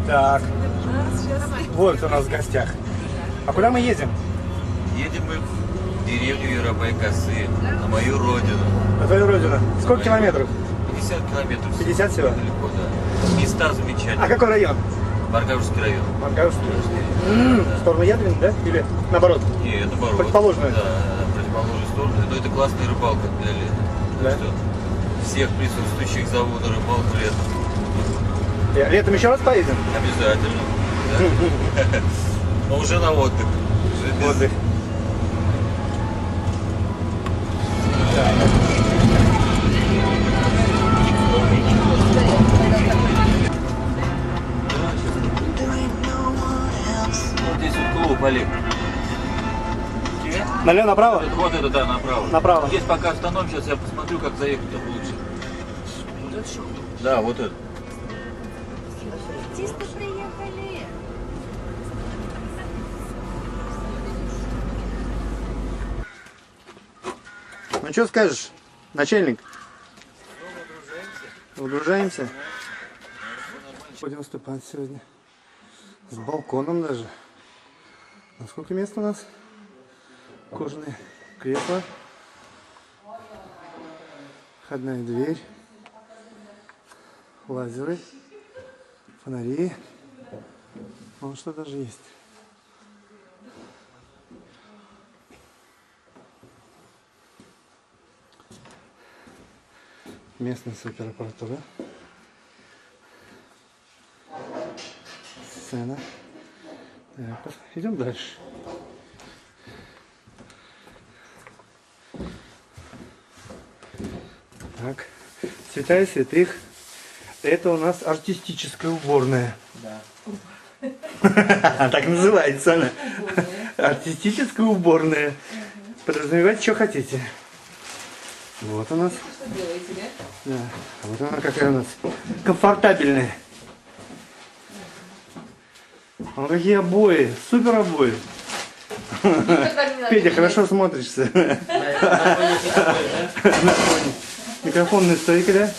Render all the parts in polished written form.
Так, вот у нас в гостях. А куда мы едем? Едем мы в деревню Ярабай-Косы, на мою родину. На твою родину. Сколько километров? 50 километров. 50 всего? Далеко, да. Места замечательные. А какой район? Баргавский район. Баргавский. В сторону Ядрина, да? Или наоборот? Нет, наоборот. Противоположную? Да, противоположную сторону. Но это классная рыбалка для лета. Да? Так что всех присутствующих зову на рыбалку летом. Летом еще раз поедем? Обязательно. Да. Но уже на отдых. Уже без... Отдых. Вот здесь вот клуб, Олег. Налево, направо? Вот это, да, направо. Направо. Здесь пока остановим, сейчас я посмотрю, как заехать там лучше. Да, вот это. Артисты приехали. Ну что скажешь, начальник? Выгружаемся. Будем выступать сегодня. С балконом даже. На сколько мест у нас? Кожаные кресла. Входная дверь. Лазеры. Фонари. Вон что даже есть. Местная супераппаратура. Сцена. Так, идем дальше. Так, святая святых. Это у нас артистическая уборная. Да. Так называется она. Артистическая уборная. Подразумевайте, что хотите. Вот у нас. Что делаете, да? Да. Вот она какая у нас комфортабельная. А какие обои, супер обои. Петя, хорошо смотришься. На фоне. Микрофонная стойка, да?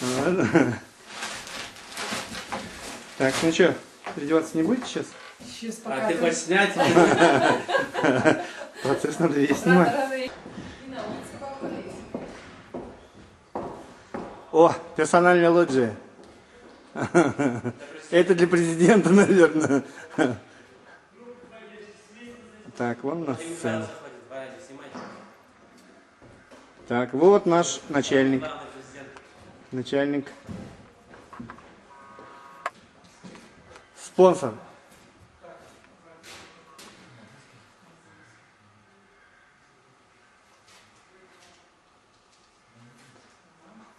Да. Так, ну что, переодеваться не будете сейчас? Сейчас пока. А ты хочешь снять? Процесс надо весь снимать. О, персональная лоджия. Это для президента, наверное. Так, вон у нас сцена. Так, вот наш начальник. Начальник. Спонсор.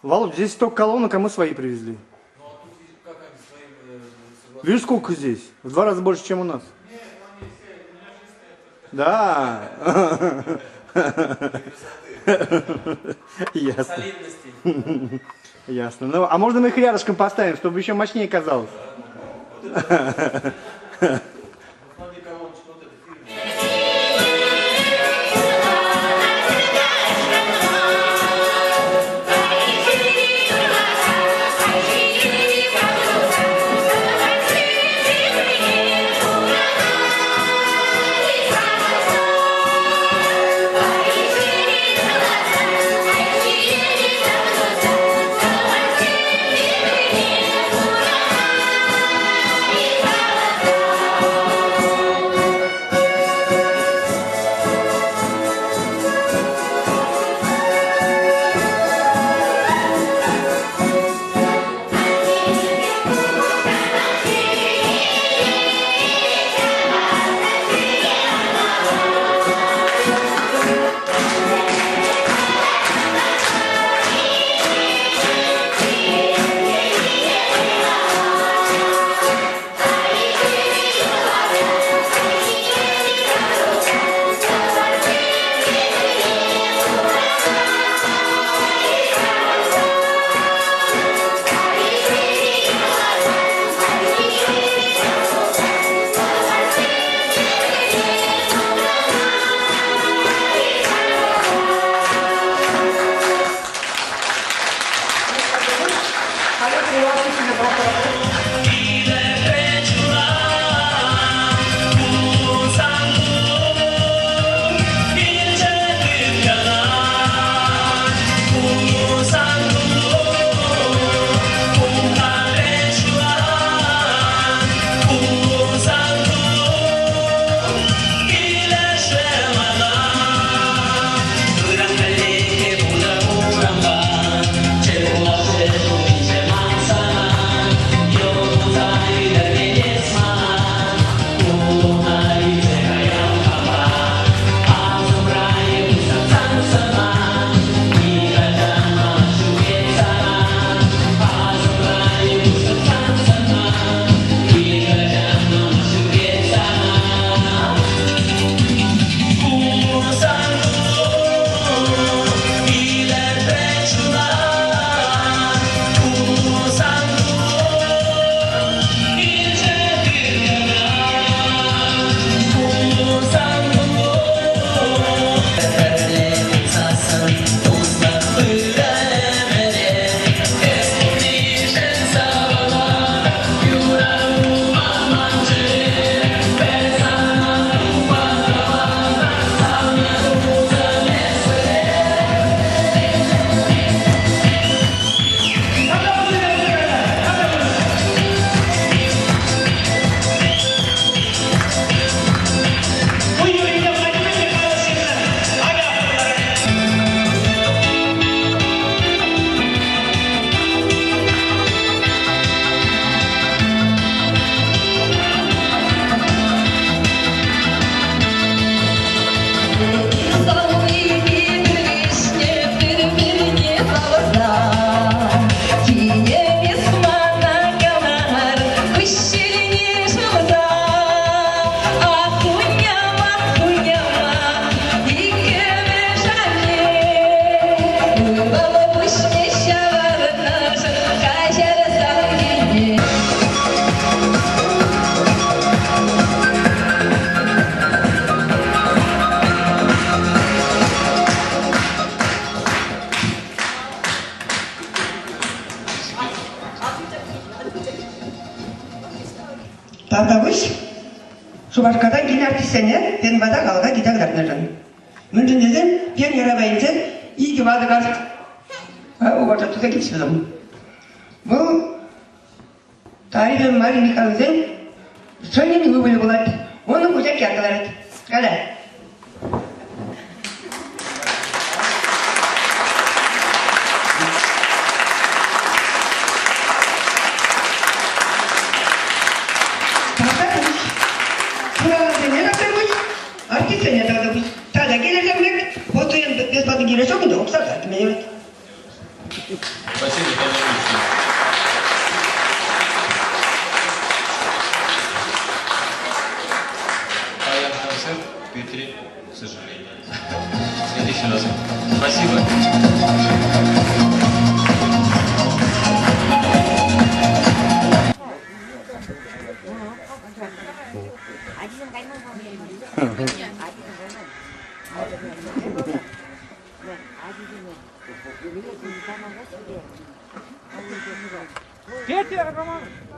Володь, здесь столько колонок, а мы свои привезли. Видишь, сколько здесь? В 2 раза больше, чем у нас. Да. Ясно. Ясно. Ну, а можно мы их рядышком поставим, чтобы еще мощнее казалось? Тавтапуҫ Шупашкартан килнӗ артистсене пирӗн пата халӑха килсе кӑтартнӑшӑн. Мӗншӗн тесен пирӗн яра илсе икӗ ватӑ карчӑк упаша туса килчӗ вӗсем. Вӑл Тарипе Мария Михайловсен шӑллӗн ывӑлӗ пулать. Унӑн куҫа кӗр кӑларать. Кала. Тата пуҫ. Хуралсене тата пуҫ, артистсене тата пуҫ. Тата килӗшем пек, вот бесплатно килӗшем ӗнтӗ, укҫа та кӗме юрать. Спасибо, Наталья Ильинична. Паян концерт в Питере, к сожалению. В следующий раз. Спасибо. Петя Романович!